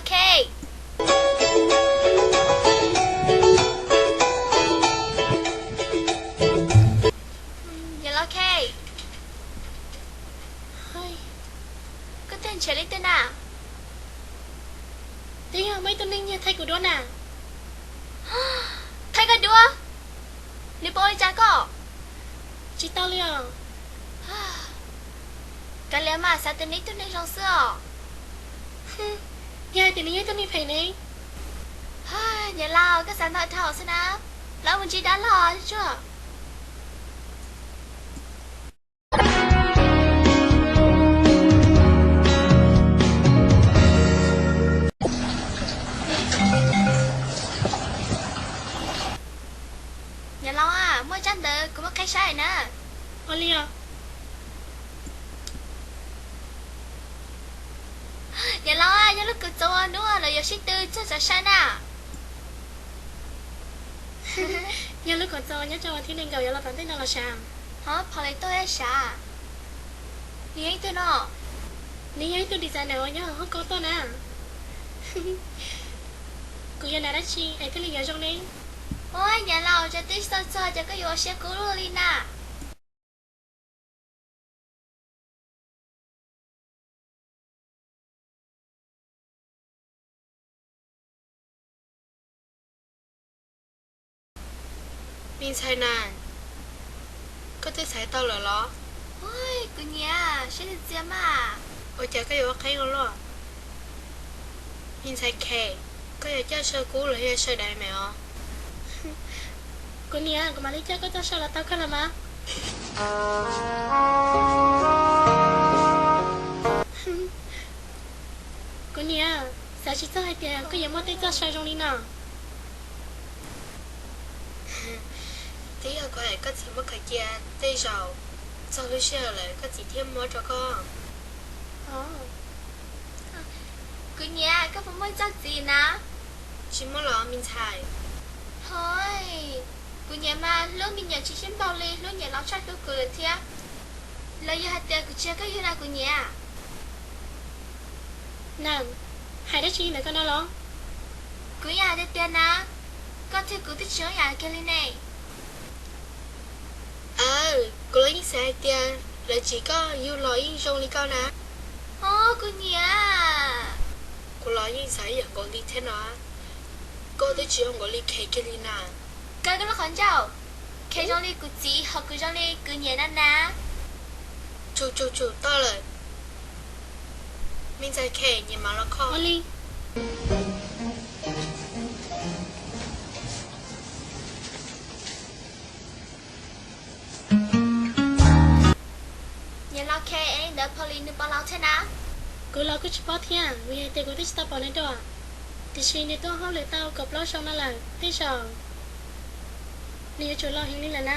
Khe. Niam laus Khe. Koj twb nrhiav leej twg na? Twb yog muaj ib tug neeg nyiag thaij kuv duab na. Thaij koj duab? Nws pom li cas koj? Tsis tau li os. Kav liam mas, xav tias nws ib tug neeg zoo xwb os. Yog hais tias nws yog ib tug neeg phem ne? Niam laus, koj xav ntau dhau xwb na. Los mus ntsib dab laug tsuag. Niam laus, muaj tsab ntawv kuv muab qhib saib na. Ua li os. Niam laus, yog lub kawm txoos ua hnub lawv yuav sib tw txog txav sai na. Yog lub kawm txoos nyob rau vas thib nees nkaum yuav los tom ntej no los sav? Ho pom li tuaj sav. Nws yog ib tug no? Nws yog ib tug designer uas nyob hauv Hong Kong tuaj na. Kuv yuav hnav dab tsi es thiaj li yuav zoo ne? Ua niam laus, twb tsis tau txog ces koj yuav ua siab kub luaj li na. Me ntxhais na, koj twb xaiv tau lawm los? Kuv nyiam, siab txias txias mas. Ua cas koj yuav ua qeeb ua luaj? Me ntxhais Khe, koj yuav coj saw kub los yog saw dais me os? Kuv niam, kuv mam li coj koj coj saw los tau koj los mas. Kuv niam, xav tsis txog hais tias koj yuav muaj tej txoj saw zoo li no. Twb yog kuv hais koj txiv muab khaws cia tej zaum txog lub sij hawm lawm koj txiv thiaj muab rau koj. Kuv niam, koj puas muaj txoj txiv na? Tsis muaj los me ntxhais. Hos, kuv niam mas hlub me nyuam tsis sib npaug li, hlub niam los tshaj hlub kuv lawm thiab. Los yog hais tias kuv tsis yog koj yug na kuv niam? Na, hais dab tsi ntawm koj no los? Kuv yeej hais tiag tiag na, koj thiab kuv twb tsis zoo yam kiag li ne. Aw, kuv los yeej xav hais tias lawv tsim koj yug los yeej zoo li koj na. Hos kuv niam, kuv los yeej xav ib yam nkaus li thiab no. Koj twb tsis zoo nkaus li Khe kiag li na. Kaw koj lub qhov ncauj, Khe zoo li kuv txiv ho kuv zoo li kuv niam na na. Tsum tsum tsum, tau lawm. Me ntxhais Khe, nyias mam los kho li. Niam laus Khe, es li ntawd Polly nws puas laus thiab na? Kuv los kuj tsis paub thiab, vim hais tias kuv twb tsis tau pom nws dua. Tiam sis nws tuaj hauj lwm tau kaum plaub xyoo no lawm, tej zaum nws yuav tsum laus heev li lawm na.